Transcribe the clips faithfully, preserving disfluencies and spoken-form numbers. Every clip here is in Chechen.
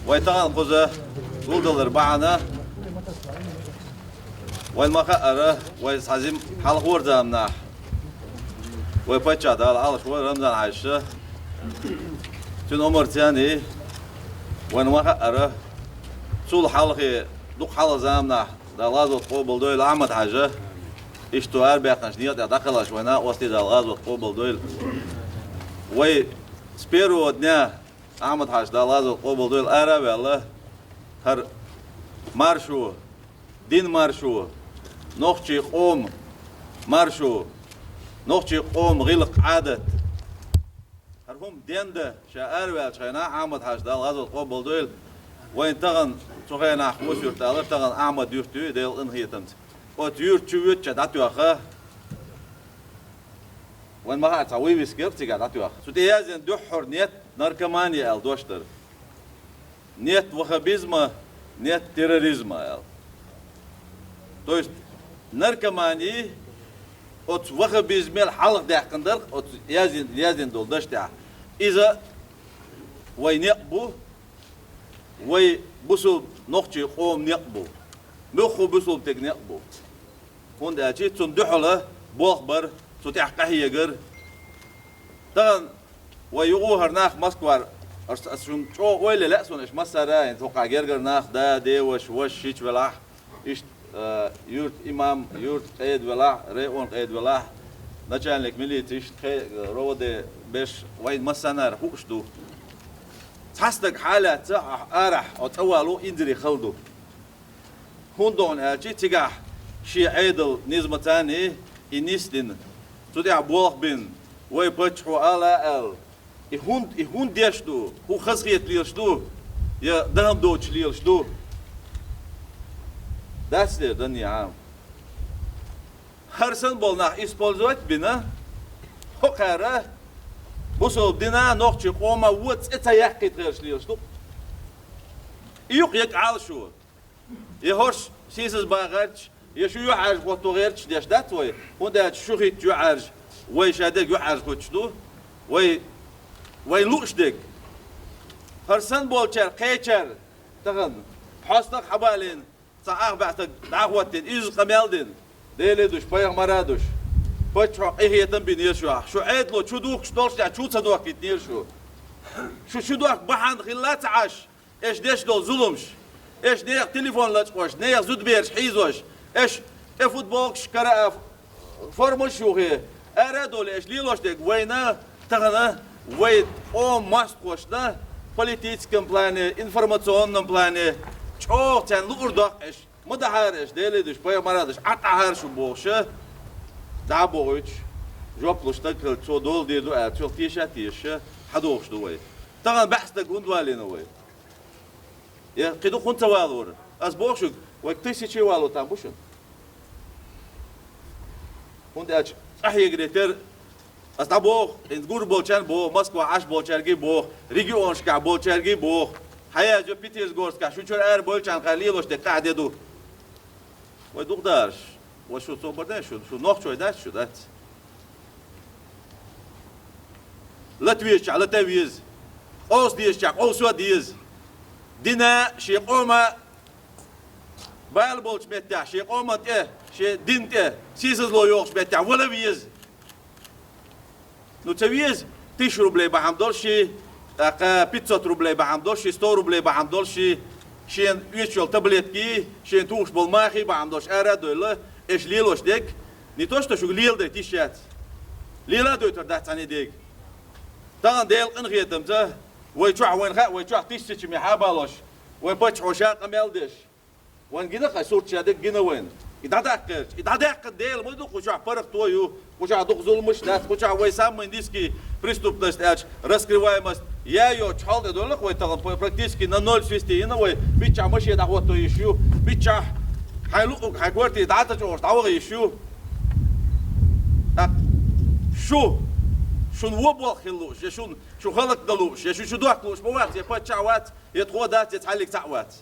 Вай тахан кхуза гулдалар бахьана, вайн ма хаара, вай цхьа жима хьалхара заманахь вай паччахь Дала Ӏалаш вара Рамзан-Хьаьжа, цуьнан омра царна, вайн ма хаара, цул хьалхе дукха хьалха заманахь Дала гӀазот къобалдойла Ахьмад-Хьаьжа, иштта арабаьккхинчу некъа тӀехь дӀакхелхаш вайн накъостий Дала гӀазот къобалдойла. Вай с первого дня Ахьмад-Хьаьжа Дала гӀазот къобалдойла ара а ваьлла, хӀара маршо, дин маршо, нохчийн къоман маршо, нохчийн къоман гӀиллакх, Ӏадат, хӀара хӀума денда ша араваьллачу хенахь Ахьмад-Хьаьжа Дала гӀазот къобалдойла, вайн тахана цу хенахь Хьоса-Юрт алар, тахана Ахьмад-Юрт ю, Делан къинхетамца. Оцу юьрта чу воьдучохь дӀатоьхна, вайн ма хаара, цхьа вывеска яра цигахь дӀатоьхна. Цу тӀе яздина дуьххьара нет наркомания аьлла дош дара. Нет ваххабизма, нет терроризма аьлла. То есть наркомани оцу ваххабизмел хьалха даьккхина дара, оцу яздина, яздина долу дашна тӀехь. Иза вай некъ бу, вай бусулба нохчийн къоман некъ бу, муьлхха бусулба стеган некъ бу. ХӀунда аьлча цунна дуьхьал болх бар, цу тӀехь къахьегар. Тахана вай юкъахь хӀара нах Москвара, ас, ас шуна чӀогӀа ойла лаьа суна, аша массара а, хӀокху гергара нах, да, деваша, ваша шича велахь, иштта, а, юьртан имам, юьртан къеда велахь, районан къеда велахь, начальник милиции, иштта кхе-, РОВД берш вайн массанхьара хууш ду. Цхьа стаг хьалаьцна, ахь арахь, хьо цӀа вало инзаре хала ду. ХӀунда аьлча цигахь шен Ӏедал низамца и нисдина, цу тӀехь болх бина, вай паччахьо ала а аьлла, и хӀунда, и хӀунда деш ду, хӀун хазахета лелаш ду, я дахам доцуш лелаш ду? Дац дера данне Ӏама. ХӀара санна болу нах использовать а бина, хӀокхара бусулба дина, нохчийн къоман вон цӀе ца яккхийта гӀерташ лелаш ду. И юкъа яга Ӏалашо. Я хӀорш сийсаз бан гӀерташ, я шу юьхьӀаьржа хӀотто гӀерташ деш дац вай, хӀунда аьлча шу хӀиттачу юьхьӀаьржа, вай ша дерг юьхьӀаьржа хӀуттуш ду, вай, вай лууш дерг. ХӀара санна болчара кхечара тахана, пхьостагӀ хьабалийна, цхьа ах баьхьтаг дӀа а хӀоттийна, иза къамел дина, Деле а душ, пайхамара а душ, паччахьо къинхетам бинера шуьга. Шу Ӏедало чу духкуш долуш тӀехь чу ца дохкийтинера шу. Шу чу дохка бахьана хилла ца Ӏаш, аша деш долу зуламаш, аша нехан телефон лачкъош, нехан зудабераш хьийзош, аша тӀе футболкаш кара а, формаш юхе, ара а долий, аша лелош дерг вайна, тахана вай къоман мостагӀашна, политическом плане, информационном плане чӀогӀа царна луур доккху аша. Ма дахьара аша, Деле а душ, пайхамара а душ, Ӏа тӀахьара шу бохуша, дӀа а бохуьйтуш, жоп луш стаг хилча, цо дола дийр ду аьлла, цуьнах теша а тешаш, хьадохуш ду вай. Тахана баьхьа стаг хӀунда валийна вай? Я кхин дукха хӀунда ца валора? Ас боху шуьга, вай тысячи вало там бу шуна. ХӀунда аьлча къахьегаре терра, ас дӀабоху, хӀинца гур болчарна боху, Москва Ӏаш болчаьрга а боху, регионашкахь болчаьрга а боху, хьаязйо Пятигорскехь, шу чуьра ара бовлучарна хьайн лелош дерг къахьде ду. Вай дукха дараш, вай шу собар дай шу, шу нохчой дац шу, дац. Лата везачохь лата веза, къовса дезачохь къовсо а деза. Дина шен къома бала болчу меттехь, шен къоман тӀе, шен дин тӀе сийсазло йохуш меттехь вала веза. Ну, ца веза, тысяча рублей бахьана долуш ши, тӀаккха пятьсот рублей бахьана долуш ши, сто рублей бахьана долуш ши, шена оьцуш йолу таблетки, шена тухуш болу махий бахьана долуш ара а дойлла, аша лелош дерг, не то что шуьга леладайта йиш яц. Лела а дойтур дац цхьаьна дерг. Тахана Делан къинхетамца, вай чохь вайна хаьа, вай чохь тысячами хьабалош, вайн паччахьо ша къамел деш. Вайн гина кхай сурт ша дерг гина вайна. И дӀадаккха гӀерташ, и дӀадаьккхина Дела ма ду, кху чохь паргӀато ю, кху чохь дукха зуламаш а дац, кху чохь вай самый низкий преступность аьлча, раскрываемость я йоцучу хьал тӀе доллу вай тахана, практически на ноль свести йина вай, миччахь машен дӀахӀотто йиш ю, миччахь хьайн луъург, хьайн квартира дӀа а ца чӀогӀуш дӀаваха йиш ю. ТӀаккха шу, шуна вон болх хила лууш, я шуна шу хӀаллакдан лууш, я шу чу дохка лууш ма вац, я паччахь вац, я тхо дац, я цхьаллиг цхьаъ вац.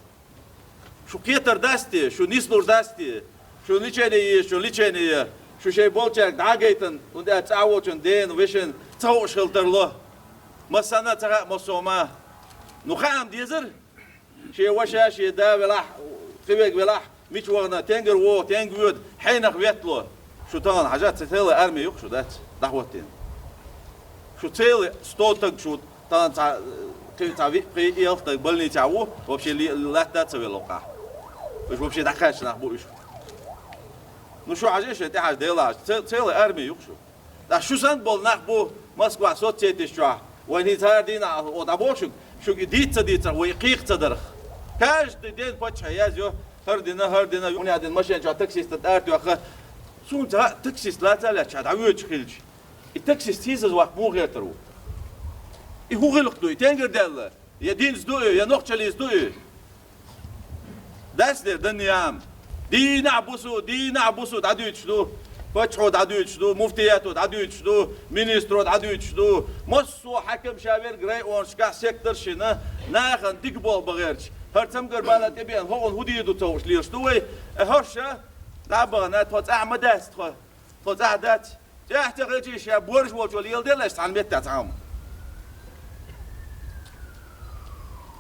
Шу кхетар дац те, шу нислур дац те, шу лечение еза, шу лечение я, шу шайн болчаьрга дӀа а гайтина, хӀунда аьлча цӀахь волчун дена, вешина ца хууш хила тарло. Массанна а ца хаьа массо а ма. Ну, хаам дезара? Шен ваша, шен да велахь, кхиверг велахь, мича вахана, тенгара вогӀу, тенга воьду, хьенах веттало. Шу тахана хьажа, цу целый арми юкъа шу дац, дӀахӀоттийна. Шу целый сто таг шу тахана цхьа, кхин цхьа виъ, пхи, ялх таг больницехь ву, вообще ли-, латта а ца велла вукхахь. Уьш вообще дӀакхаьчна нах бу уьш. Ну шу хьажа шайн тӀехьажа, Делан хьажа, це-, целый арми юкъа шу. ТӀаккха шу санна болу нах бу Москвахь соцсеташ чохь. Вайн хӀинца хӀара дийнахь оха дӀабоху шуьга, шуьга и дийца ца дийцарх, вай и кхийкха ца дарх. Каждый день паччахье язйо, хӀара дина, хӀара дина, хӀунда аьлла машен чохь таксистана тӀара тоьхна. Суна ца хаьа, таксист лаца а лаьцна дӀавоьдуш хилча, и таксист сийсаза ваккха муха гӀертар ву? И хӀун гӀиллакх ду, и тенгара даьлла? Я динца ду и, я нохчаллица ду и? Дац дера, дан яам. Дийнахь-бусу, дийнахь-бусу дӀадуьйцуш ду. Паччахьо дӀадуьйцуш ду, муфтиято дӀадуьйцуш ду, министро дӀадуьйцуш ду. Массо а хьаькам ша верг районашкахь, секторш йина, нахана дика болх бан гӀерташ. ХӀара цамгар бала тӀебеана, хӀокхунна хӀун дийр ду ца хууш лелаш ду вай? Э, хӀорш дӀа а бахана, тхо цӀахь ма дац тхо. Тхо цӀахь дац. ТӀехь ца хилча, ша боьрша волчо леладелла, аша цхьана меттехь цхьа хӀума.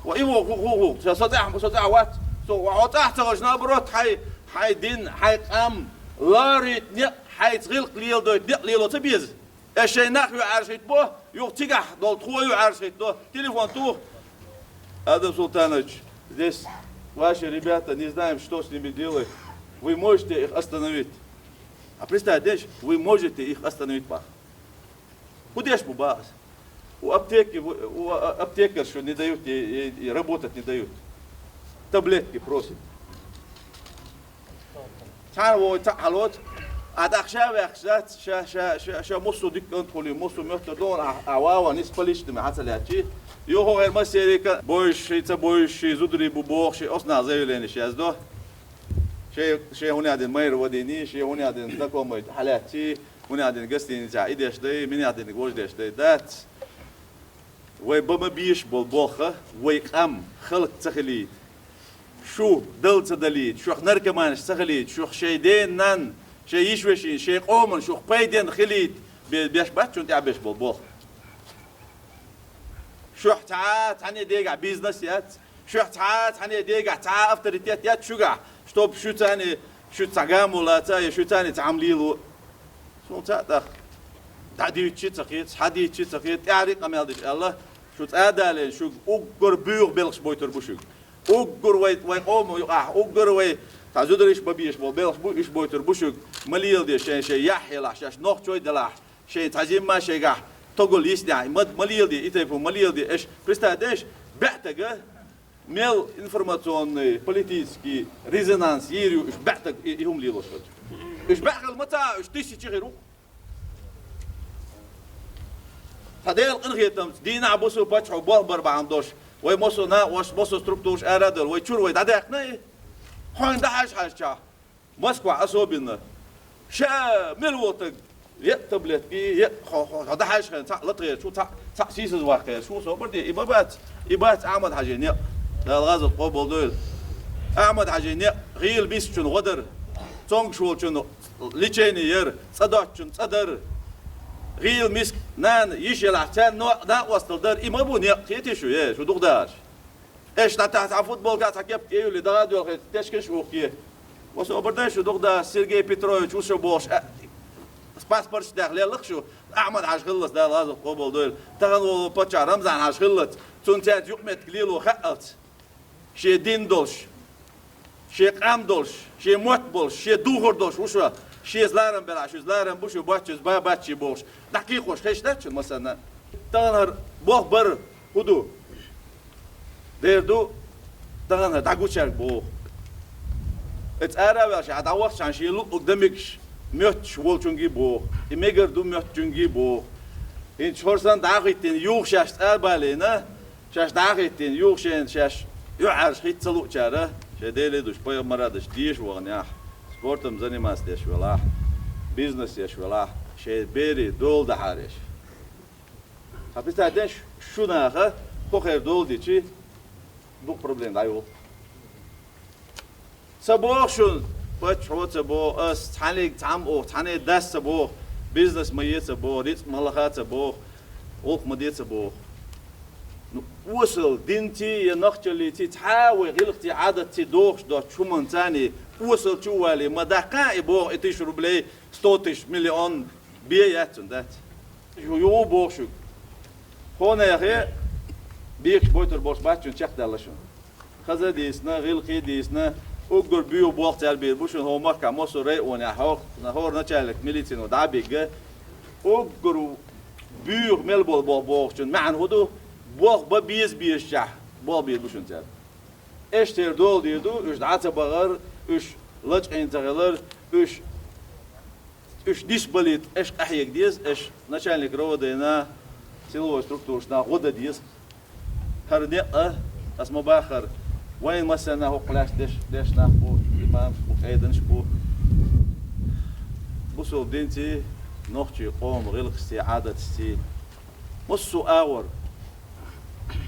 Ва и ву, ху, ху, ху, ша со цӀахь, со цӀахь вац. Со, ва хьо цӀахь ца хилча, наоборот, хьайн, хьайн дин, хьайн къам ларийта некъ, хьайца гӀиллакх леладойта некъ лело ца беза? Аш шайн нах юьхьӀаьржа хӀиттабо, юха цигахь долу тхо юьхьӀаьржа хӀиттадо. Телефон туху. Адам Султанович, здесь ваши ребята, не знаем, что с ними делать. Вы можете их остановить? А представь, деш, вы можете их остановить, бах. ХӀун деш бу, бах? У аптеки, у, у, а, аптекаршу не дают, и, и, и работать не дают. Таблетки просит. Цхьана вогӀу цхьаъ хьалоцу, а тӀаккха ша ваьхкаш дац, ша, ша, ша, ша муссо дика кӀант хуьлий, муссо моьттур ду, а, а ваван ниса поличными хьан ца лаьттачий? Юха гӀер массерика бойший, ца бойший, зударий бу боху, ши оцу наха заявленеш яздо. Шен, шен хӀунда аьлла дина майра вадийний, шен хӀунда аьлла дина знакомый хьалаьцций, хӀунда аьлла дина гостиницехь и деш дай, мина аьлла дина вожа деш дай, дац. Вай бан ма безаш болу болх, вай къам халкъ ца хилийта, шу дала ца далийта, шух наркоманаш ца хилийта, шух шайн ден-нан, шайн йиш-вешин, шайн къоман шух пайденна хилийта, бе-, беш бац шуна тӀехь беш болу болх. Шух цхьа, цхьанне дегахь бизнес яц, шух цхьа, цхьанне дегахь цхьа авторитет яц шуьгахь, чтоб шу царна, шу цхьа гамо лаца, я шу царна цхьа хӀума лело. Суна цхьаъ тӀаккха дӀадуьйцучи ца хета, схьадуьйцучи ца хета, тӀаьхьарий къамел деш аьлла, шу цӀа а далийна, шуьга уггар буьйху белхаш бойтур бу шуьга. Уггар вай, вай къомо юкъахь, уггар вай цхьа зударий иш бан безаш болу белхаш бу, иш бойтур бу шуьга. Ма леладе шайн, шайн яхь елахь, шаьш нохчой делахь, шайн цхьа зимма шайгахь тогалла йиснехь, ма, ма леладе, и тайпа ма леладе. Аш представь деш, баьӀтага мел информационный, политический резонанс йийр ю, уьш баьӀтаг и, и хӀума лелош хилча. Уьш баьӀ хилла ма ца, уьш тысячи хир ву. Цхьа Делан къинхетамца, дийнахь-бусу паччахьо болх бар бахьана долуш, вай массо а накъост, массо а структураш ара а даьлла, вай чуьра вай дӀадаьккхина и? Хьуна дӀахьажа хьаьжчахь. Москва особенно. Ша мила ву таг, е а таблетки, е а хьо, хьо, хьо дӀахьаьжча хьайна цхьаъ латагӀерчу, цхьаъ, цхьаъ сийсазваккхерчу, собар де, и ма бац, и бац Ахьмад-Хьаьжин некъ. Дала гӀазот къобалдойла. Ахьмад-Хьаьжин некъ гӀийла мискачун гӀо дара, цомгуш волчун лечение яра, цӀа доцучун цӀа дара. ГӀийла миска нана йиш елахь, царна но-, накъостал дара, и ма бу некъ, кхетий шу, е, шу дукха дахарш. Эш дӀатаьхьа цхьа футболка, цхьа кепка тӀе юьллий, дагадоьлхий, тешкаш а вухкий. Ва собар дай шу дукха да, Сергей Петрович, ву шу бохуш, а, паспорташ тӀехь леллах шу, Ахьмад-Хьаьжа хиллалц, Дала гӀазот къобалдойла. Тахана волу паччахь Рамзан-Хьаьжа хиллалц, цунна цаьрца юкъаметтиг лело хаьалц. Шен дин долуш, шен къам долуш, шен мотт болуш, шен духар долуш ву шу, шеца ларам белахь, шуьца ларам бу шу, бац шуьца, ба бац шен бохуш. ДӀакхайкхош хезаш дац шуна массарна. Тахана хӀара болх бар, хӀун ду? Дера ду, тахана дӀагучаьрга боху. И цӀара а ваьлча, дӀавахча шен луъург дан мегаш моьттуш волчуьнга боху. И мегар ду моьттучуьнга боху. ХӀинца хӀорш санна дӀа а хӀиттина, юха шаьш цӀа а балийна, шаьш дӀа а хӀиттина, юха шена шаьш юьхьӀаьржа хӀитта ца луучара, шайн Деле а душ, пайхамара а душ, деша ваханехь, спортом заниматься деш велахь, бизнес еш велахь, шайн берийн дола дахьара еш. Хьан писать деш, шу наха кхо хер дола дичи, дукха проблема дӀайолу. Ца боху шуна, паччахьо ца боху, ас цхьаьнниг цхьамма оха, цхьаьнниг дас ца боху, бизнес ма е ца боху, рицкъ ма лаха ца боху, гӀуллакх ма де ца боху. Ну, осал динций я нохчаллиций цхьа а вай гӀиллакхций, Ӏадатций дохуш доцучу хӀуманца царний осал чу а валий, ма даккха и боху и тысяча рублей, сто тысяч, миллион бен яц цунна, дац. Ю, ю боху шуьга. Хьо нехе бекаш бойтур болуш бац, чун чекхдаьлла шуна. Хаза а дийцина, гӀиллакхе а дийцина, уггар буьйху болх цара бийр бу шуна хӀокху махкахь массо а районехь хьо, хӀора начальник милицино дӀа а бигга, уггар буьйху мел болу болх бохучун маьӀна хӀун ду? Болх бан беза безачохь болх бийр бу шуна цара. Аша церан дола дийр ду, уьш дӀа ца бахар, уьш лачкъийна ца хилар, уьш, уьш нисбалийта аша къахьега деза, аша начальник РОВД-на, силовой структурашна гӀо дан деза. ХӀара некъ а, аса ма-баххара, вайна массарна хӀокху лаьцна деш, деш нах бу, имамаш бу, къеданаш бу. Бусалба динций, нохчийн къоман гӀиллакхашций, Ӏадаташций, массо а агӀор,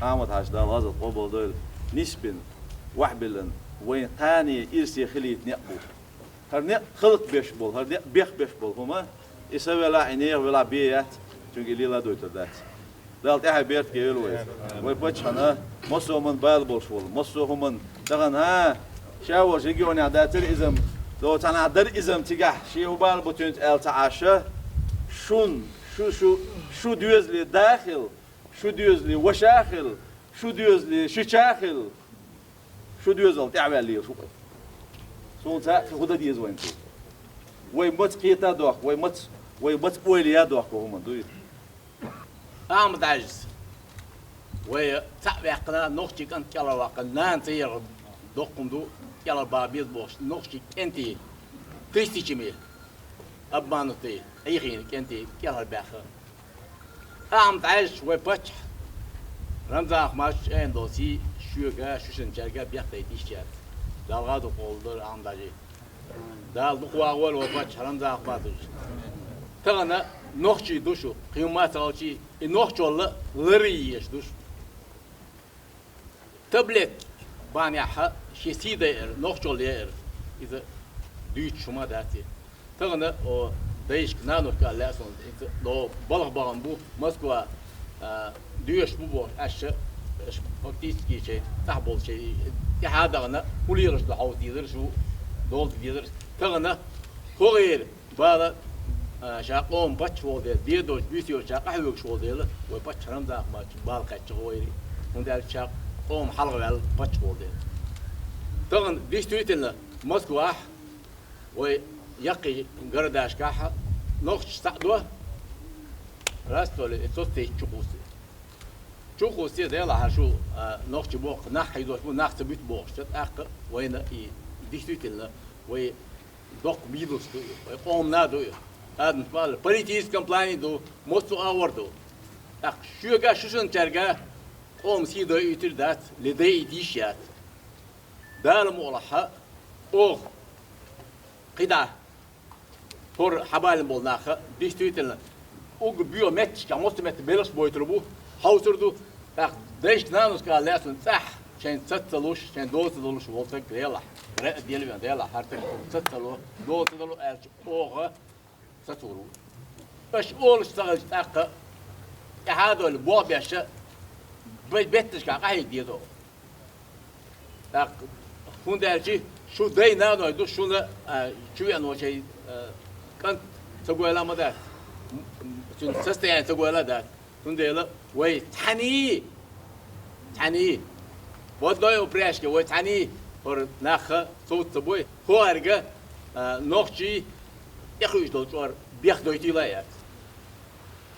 Ахьмад-Хьаьжа, Дала гӀазот къобалдойла, нисбина, охьабиллина, вайн кхане ирсе хилийта некъ бу. ХӀара некъ халкъ беш болу, хӀара некъ бех беш болу хӀума, и са велахь, и нехан велахь бен яц, цуьнга и лела а дойтур дац. Дала тӀаьхье беркате йойла вай. Вай паччахьна массо а хӀуманна бала болуш волу, массо а хӀуманна тахана, хӀа, ша волчу регионехь дацара иза-м, цхьанхьа дара иза-м цигахь, шен хӀун бала бу цуьнца аьлла ца Ӏаш, шун, шу, шу, шу доьзале да хила, шу доьзале ваша хила, шу доьзале шича хила, шу доьзал тӀаьхьаваьлла лелаш ву-кх. Суна цхьаъ хӀун дан деза вайна цо? Вай маца кхета а дохку, вай маца, вай маца ойла я а дохку хӀуманна дуй? Ахьмад-Хьаьжас вай цхьаъ ваьккхина, нохчийн кӀант кӀелхьарваьккхина, нана ца яра доккха хӀума ду, кӀелхьарбаха беза бохуш, нохчийн кӀентий, тысячами, обманутый, Ӏехийна кӀентий кӀелхьарбаьхна. Ахьмад-Хьаьжас вай паччахь Рамзан Ахматовича аьлла долу сий шуьга, шу шинчаьрга бехдайта йиш яц. Дала гӀазот къобалдойла Ахьмад-Хьаьжин. Дала дукха вагӀойла вай паччахь Рамзан Ахматович. Тахана нохчий ду шу, кхин хӀумма а ца хилчий, и нохчалла ларъян езаш ду шу. Таблетка бахьанехь шен сий дайар, нохчалла яар, иза дуьйцуш хӀума дац и. Тахана, о, дайшка, наношка аьлла лаьа суна, иза, о, балха бахана бу, Москва, а, доьшуш бу бохуш, аша, аша фактически шайн цӀахь болчу шайн тӀаьхьа а дахана, хӀун лелаш ду хьовса дезара шу, долчу дезара. Тахана хӀокхеран бала, а, ша къоман паччахь волу дела, дедочу буьйса йоцуш ша къахьоьгуш волу дела, вай паччахь Рамзан Ахматовичан бала кхаьчна гӀойре, хӀунда аьлча ша къоман хьалха ваьлла паччахь волу дела. Тахана действительно Москвахь, вай яккхий городашкахь нохчаш схьа а до, раз, что ли, и соцсеть чу кхуссу. Чу кхуссу, делахь шу, а, нохчий боху, нах хьийзош бу, нах ца буьту бохуш, тӀаккха вайна и действительно вай доккха минус ду и, вай къомана а ду и. Адамаш бахьа политическом плане ду, массо а агӀор ду. ТӀаккха шуьга, шу шинчаьрга къоман сий дойуьйтур дац, ле дайийта йиш яц. Дала мукъалахь, оха кхидӀа хӀора хьабалийна болу нах, действительно, уггар боьха метташкахь, массо а метта белхаш бойтур бу, хьовсур ду, тӀаккха дайшка, наношка аьлла лаьа суна, цӀахь шайн цаца ца луш, шайн дола ца долуш волу стаг, делахь, ре а делвен, делахь, хӀара стаг цаца ца ло, дола ца дало аьлча, оха сацор ву. Аша олуш ца хилча, тӀаккха тӀаьхьа а довлий, болх беш, бай-, бетташкахь къахьега деза оха. ТӀаккха, хӀунда аьлча шу дай-наной ду, шуна, а, чу веана волу шайн, а, кӀант ца гойла а ма дац, м, м, цуьнан состояние ца гойла а дац. Цундела вай цхьаьний, цхьаьний, в одной упряжке вай цхьаьний хӀора нах совца ца бой, хӀокхаьрга, а, нохчий тӀекхуьуш долу чкъор бехдойтийла а яц.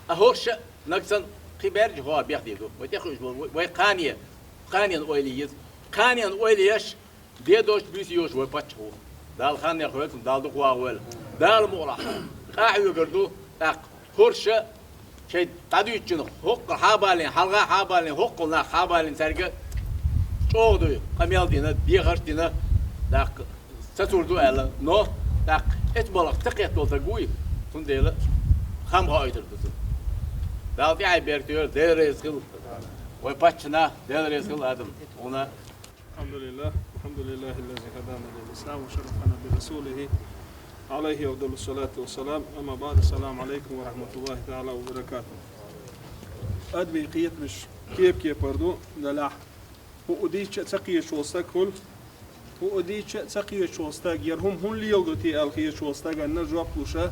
Ткъа хӀорш а нагахь санна кхин баьржа хӀокхо бехдийр ду. Вай тӀекхуьуш болу, вай, вай кхане, кханенан ойла еза. Кханенан ойла еш, дедочу буьйса йоцуш вай паччахь ву. Дала ханнех хоьлцу, Дала дукха вагӀа войла. Дала мукъалахь, къахьоьгур ду, тӀаккха хӀорш а шайн дӀадуьйцучунах хӀоккхул хьабалийна, хьалха хьабалийна, хӀоккхул нах хьабалийна цаьрга чӀогӀа дуй, къамел дина, дехарш дина, тӀаккха сацур ду аьлла, но тӀаккха эцу балхах ца кхетта волу стаг вуй, цундела хам хоуьйтур ду цунна. Дала тӀаьхье беркате йойла, Дела реза хила. Вай паччахьна Дела реза хила, Адам. Хьуна. الحمد لله، الحمد لله الذي هدانا للإسلام وشرفنا برسوله عليه أفضل الصلاة والسلام. أما بعد، السلام عليكم ورحمة الله تعالى وبركاته. Адамийн кхетамаш Кеп-кепара ду, делахь. ХӀуъа дийча а ца кхеташ волу стаг хуьлу. ХӀуъа дийча а ца кхеташ волу стаг, яра хӀума хӀунда леладо те аьлла хеташ волу стаганна жоп луша.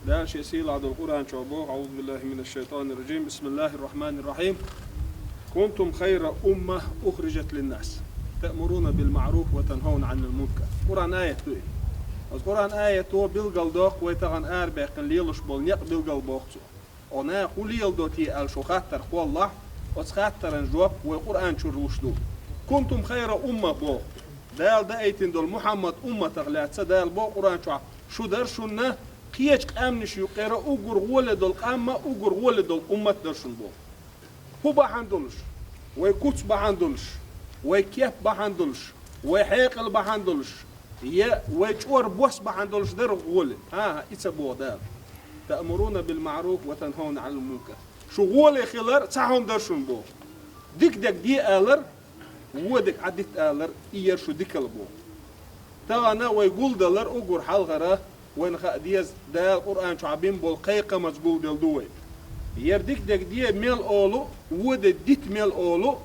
Дала шен сийлахь долу Къуръан чохь боху: «أعوذ بالله من الشيطان الرجيم. بسم الله الرحمن الرحيم. كنتم خير أمة أخرجت للناس. تأمرون بالمعروف وتنهون عن المنكر». Къуръан аят ду и. Оцу Къуръан аято билгал доккху вай тахана арабаьккхина лелаш болу некъ билгал боху цо. Оха наха хӀун леладо те аьлла шу хаттар кхоллахь, оцу хаттаран жоп вай Къуръан чуьра луш ду. «Кунтум хайра умма», боху. Дала даийтина долу Мухьаммад умматах лаьцна Дала боху Къуръан чохь: «Шу дара шуна кхечу къаьмнаш юккъера уггар гӀоле долу къам а, уггар гӀоле долу уммат дара шуна», боху. ХӀун бахьана долуш? Вай куц бахьана долуш, вай кеп бахьана долуш, вай хьекъал бахьана долуш, я вай чӀор бос бахьана долуш дара гӀоле? ХӀан-хӀа, и ца боху Дала. «تأمرون بالمعروف وتنهون عن المنكر». Шу гӀоле хилар цхьа хӀума дара шуна боху. Дика дерг де алар, вон дерг Ӏадитта алар, и яра шу дикал боху. Тахана вай гулдалар уггар хьалхара, вайна хаа деза, Дала Къуръан чохь бина болу кхайкхамаца гулделла ду вай. Яра дика дерг де мел олу, вон дерг дита мел олу,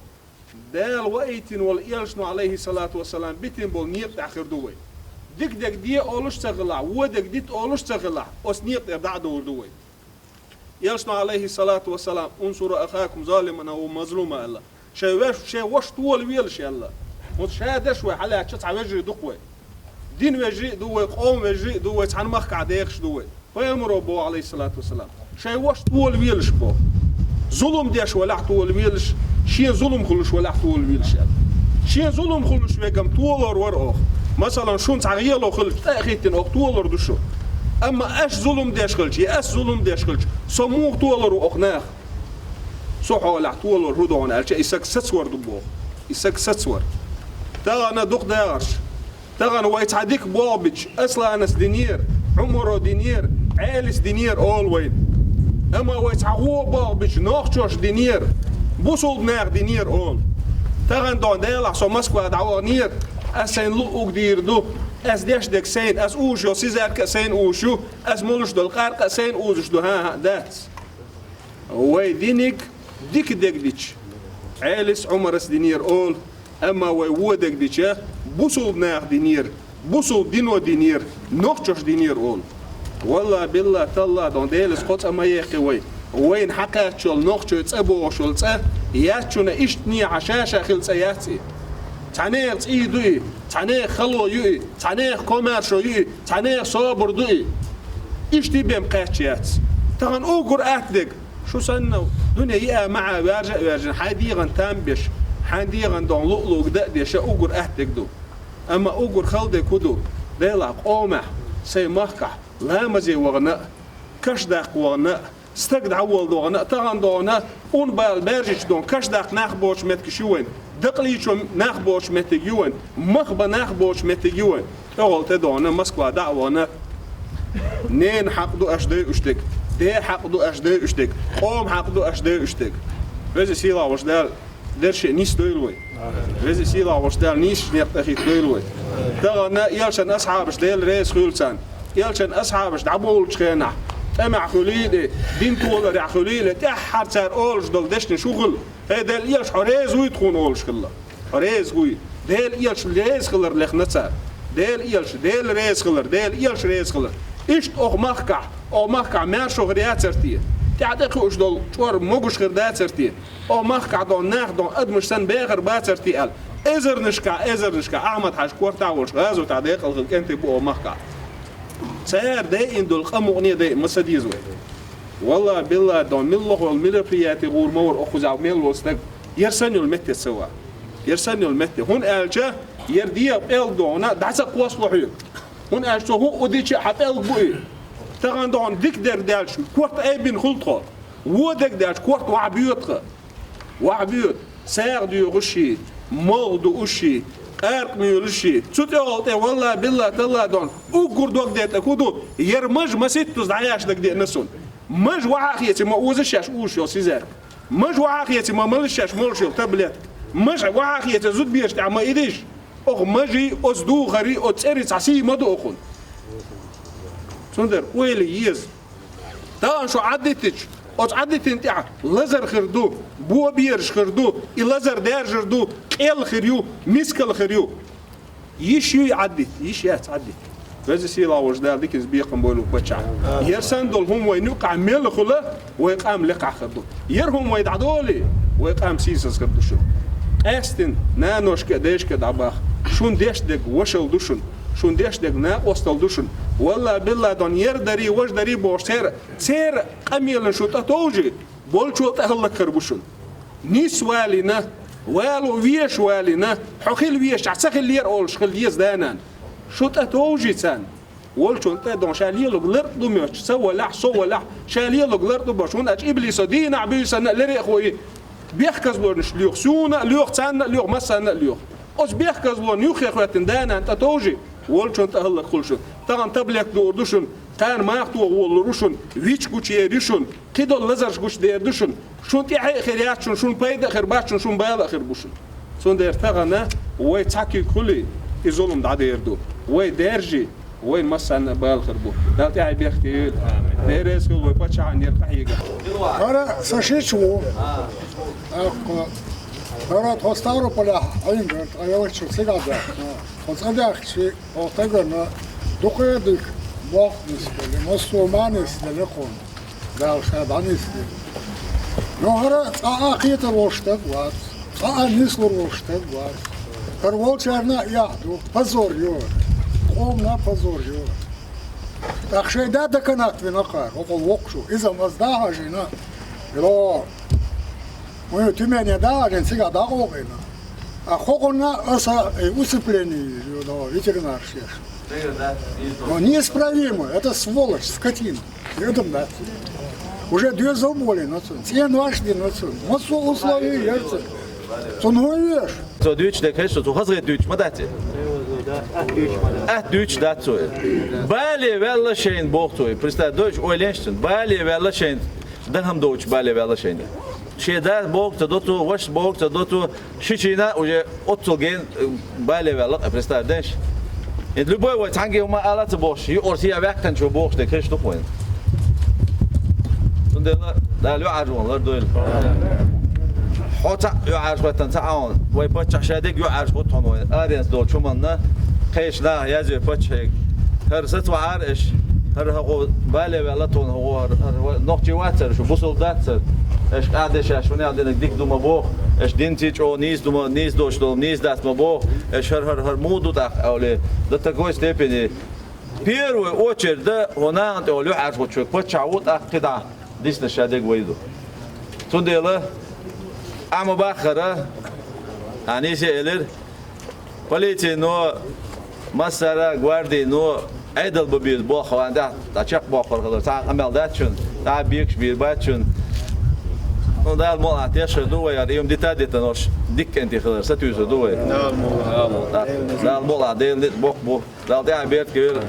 Дала ваийтина волу элчано, алейхиссалату вассалам, битина болу некъа тӀехь хир ду вай. Дика дерг де олуш а ца хилахь, вон дерг дита олуш а ца хилахь, оцу некъа тӀера дӀа а довр ду вай. Элчано, алейхиссалату вассалам: «انصروا أخاكم ظالما أو مظلوما», аьлла. Шайн веш, шайн ваша тола велаш аьлла. ХӀунда ша дерш вай хьалаьцча цхьа вежарий ду-кх вай. Дин вежарий а ду вай, къоман вежарий а ду вай, цхьана махкахь дехаш ду вай. Пайхамаро боху, алейхиссалату вассалам: «Шайн ваша тола велаш», боху. Зулум деш валахь тола велаш, шен зулум хуьлуш валахь тола велаш аьлла. Шен зулум хуьлуш вегам толор вара оха. Масалан, шуна цхьа гӀело хилча, тӀе а хӀиттина, оха толор ду шу. Амма аш зулум деш хилча, я ас зулум деш хилча, со муха толор ву оха наха? Со хьолехь толор хӀун ду хьуна аьлча, и саг сацвар ду боху. И саг сацвар. Тахана дукха дагӀарш. Тахана вай цхьа дика болх бича, Асланас динера, Ӏумаро динера, Ӏелис динера олу вайна. Амма вай цхьа вон болх бича, нохчош динера, бусулба наха динера олу. Тахана дон Делахь со Москва дӀаваханера, ас сайна луъуг дийр ду, ас деш дерг сайна, ас узуш йолу сизарка а сайна узуш ю, ас мулуш долу къаркъа а сайна узуш ду, хӀан-хӀа, дац. Вай диниг дика дерг дича, Ӏелис Ӏумарас динера олу, амма вай вон дерг дича, бусулба наха динера, бусулба дино динера, нохчош динера олу. Валла, билла, талла дон Делас кхо цӀа ма яьккхи вай. Вайна хьакхаьчча йолу нохчой цӀа бохуш йолу цӀа, яц шуна иштта нехьа ша-ша хила цӀа яц и. Цхьанеха цӀий ду и, цхьанеха хало ю и, цхьанеха комаьршо ю и, цхьанеха собар ду и. Иштта бен кхаьчча яц. Тахана уггар атта дерг, шу санна, дуьне йиа маьӀа ваьржа а ваьржина, хьайн дегӀан там беш, хьайн дегӀан дон луъ-луъг дан а деш, уггар атта дерг ду. Амма уггар хала дерг хӀун ду? Делахь къомехь, сайн махкахь, ламазе вахана а, каш даккха вахана а, стаг дӀаволла дохана, тахана дохана, ун бала баьржича дон, каш даккха нах боцуш меттигаш ю вайн, дакъалийчо нах боцуш меттиг ю вайн, мах бан нах боцуш меттиг ю вайн. ТӀехула тӀе дохана, Москва дӀа а вахана, ненан хьакъ ду аша дойуш дерг, ден хьакъ ду аша дойуш дерг, къоман хьакъ ду аша дойуш дерг. Веза сийлахь волчу Дала дерриге нисдойла вай. Веза сийлахь волчу Дала нийсачу некъа тӀе хӀиттадойла вай. Тахана элчан асхьабаш, Дела реза хуьлда царна, элчан асхьабаш дӀаболучу хенахь, тӀамехь хуьлийла, дин толарехь хуьлийла, тӀаьххьара цара олуш долу дешнаш хӀун хуьлу? «ХӀей, Делан элча, хьо реза вуй тхуна?» олуш хилла. «Хьо реза вуй». Делан элча реза хилар лехна цара. Делан элча, Дела реза хилар, Делан элча реза хилар. Иштта оха махкахь, оха махкахь маьршо хир яцара те? ТӀаьхьа тӀекхуьуш долу чӀор могуш хир дацара те? Оха махкахь дон, нах дон, адамаш санна бехар бацара те аьлла, эзарнашкахь, эзарнашкахь Ахьмад-Хьаьжа кортахь а волуш, гӀазотехь декъала хилла кӀентий бу оха махкахь. Цара дайина долу къа мукъане дайа ма ца деза вай. Валла, билла, дон милла хьол мероприяти гӀур ма вара оха кхузахь мел волу стаг. Яра санна йолу метте ца ван. Яра санна йолу метте. ХӀунда аьлча, яра дегӀан пӀелг дохана дӀа ца кхоссало хьоьга. ХӀунда аьлча цо хӀуъу дича а хьан пӀелг бу и. Тахана дохана дика дерг даьлча, корта айбина хуьлу тхо. Вон дерг даьлча, корта вахьа боьду тхан. Вахьа боьду, сагӀа доьхуш и, малх дууш и, къаркъа муьйлуш и. Цу тӀехула тӀе, валла, билла, талла дон, уггар дог дайтӀа хӀун ду, яра мажа маситтаза дӀаяшдаг деана суна. Мажа вахьа а хеце, ма уза шаьш узуш йолу сизарка. Мажа вахьа а хеце, ма мала шаьш молуш йолу таблетка. Мажа вахьа а хеце, зудбераш тӀехь ма идиш. Оха мажий, оцу духарий, оцу цӀерий цхьа сий ма ду охуна. Цундела ойла еза. Тахана шу Ӏаддитича, Оцу Ӏадитина тӀехь лазар хир ду, бо бераш хир ду, и лазар даьржар ду, къел хир ю, мискал хир ю. Йиш юй Ӏадит, йиш яц Ӏадит. Веза сийлахь волчу Дала диканца бекхам бойла ву паччахь. Яра санна долу хӀума вайн юккъахь мел хуьла, вай къам лекхахь хир ду. Яра хӀума вай дӀадолий, вай къам сийсаз хир ду шуна. Къаьстина, наношка а, дайшка а дӀабаха. Шун деш дерг вашалла ду шуна. Шун деш дерг накъосталла ду шуна. Валла, билла, дон яра дарий, важа дарий бохуш церан, церан къамелан шу тӀетовжий, болчо тӀе хӀаллакьхир бу шуна. Нис валийна, вало веш валийна, хьо хила вешахь, ца хиллера олуш хила деза да-нана. Шу тӀетовжий царна. Волчун тӀе дон ша лелуг лар а ду моьттуш, ца валахь, со валахь, ша лелуг лар а ду баш, хӀунда аьлча иблисо дийнахь буьйсанна а лере а хой, бехказлонаш лоьху, суна а лоьху, царна а лоьху, массарна а лоьху. Оцу бехказлонна юххе хӀоьттина да-нана тӀетовжий, волчун тӀе хӀаллакьхуьлу шуна. Тахана таблетка дуур ду шуна, кхана мах тоха волалур ву шуна, вичка гучуер ю шуна, кхидолу лазарш гучудер ду шуна. Шун тӀаьхье а хир яц шуна, шун пайда а хир бац шуна, шун бала а хир бу шуна. Цундела тахана вай цхьа куьг хуьлий, и зулам дӀадер ду. Вай даьржий, вайн массарна а бала хир бу. Дала тӀаьхье бехке йойла. Дела реза хуьлда вай паччахьна яра къахьега. ХӀара сан шича ву. ТӀаккха хӀара тхо Ставрополехь Ӏийна дара, ткъа веллачул цигахь даьхкина. Тхо цӀа даьхкича, оха стагарна дукха дика болх нисделла, массо а ма нисделла кхунна. Дала ша дӀанисделла. Но хӀара цкъа а кхетар волуш стаг вац, цкъа а нислур волуш стаг вац. ХӀара волчарна а эхь ду, позор ю хӀара. Къомана а позор ю хӀара. ТӀаккха шайн да деканат вина кхара, хӀокхул воккхачо. Иза-м аса дӀа а хьажийна, йо, вайн Тюмене дӀа а хьажийна, цигахь дӀакъовкъийна. А хӀокхунна аса, э, усыпление, ю, но, ветеринарш еш. Но неисправимо, это сволочь, скотина. Хьоьгам дац. Уже доьзал болийна цунна, цӀенош дина цунна, массо а условие яра цунна. Цунна хӀун веш? Цо дуьйцуш дерг хезаш, цо хазахета дуьйцуш ма дац и? Атта дуьйцуш дац цо и. Бале ваьлла шайна боху цо и. Представь, дойчу ойла еш цунна. Бале ваьлла шайна. Дахам доцуш бале ваьлла шайна. Шен да боху ца до цо, вашас боху ца до цо, ши чина уже оццул гена, э, бале ваьлла, представь, деш. И любой вай цхьаьнгге хӀума ала ца бохуш, юкъара сехьа ваьккхинчо бохуш дерг хезаш ду-кх вайна. Цундела Дала юьхьӀаьржо лардойла. Хьо цхьаъ юьхьӀаьржа хӀоьттина ца Ӏа хьуна, вай паччахь ша дерг юьхьӀаьржа хӀутту хьуна вайна. Аренца долчу хӀуманна кхечу наха язйо паччахье. ХӀара саца вахьара аша, хӀара хӀокхо бале ваьлла тхуна хӀокхо, хӀара, хӀара нохчий вацара шу, бусалба дацара. Аша къаьхьа дешаш шуна динарг дика ду ма боху, аша динций чӀогӀа нийса ду ма, нийса доцуш долу нийса дац ма боху, аша хӀара, хӀара, хӀара муха ду тӀаккха, аьлла, до такой степени. Первую очередь да хӀо нахана тӀехула юьхьӀаьржа хӀуттучу паччахь ву, тӀаккха кхидӀа дисна ша дерг вай ду. Цундела Ахьа ма баххара, Анисье элира, полицино, массара а гвардино Ӏедал бан беза болх ван тӀехь дӀа чекхбоккхур хилар, цхьа а къамел дац шуна, цхьа а бекаш бийр бац шуна. Ну, Дала мукъалахь тешар ду вай, хӀара и хӀума дита а дитина, ош дика кӀентий хилар сатуьйсур ду вай. Дала мукъалахь, Делан ницкъ боккха бу. Дала тӀаьхье беркате йойла.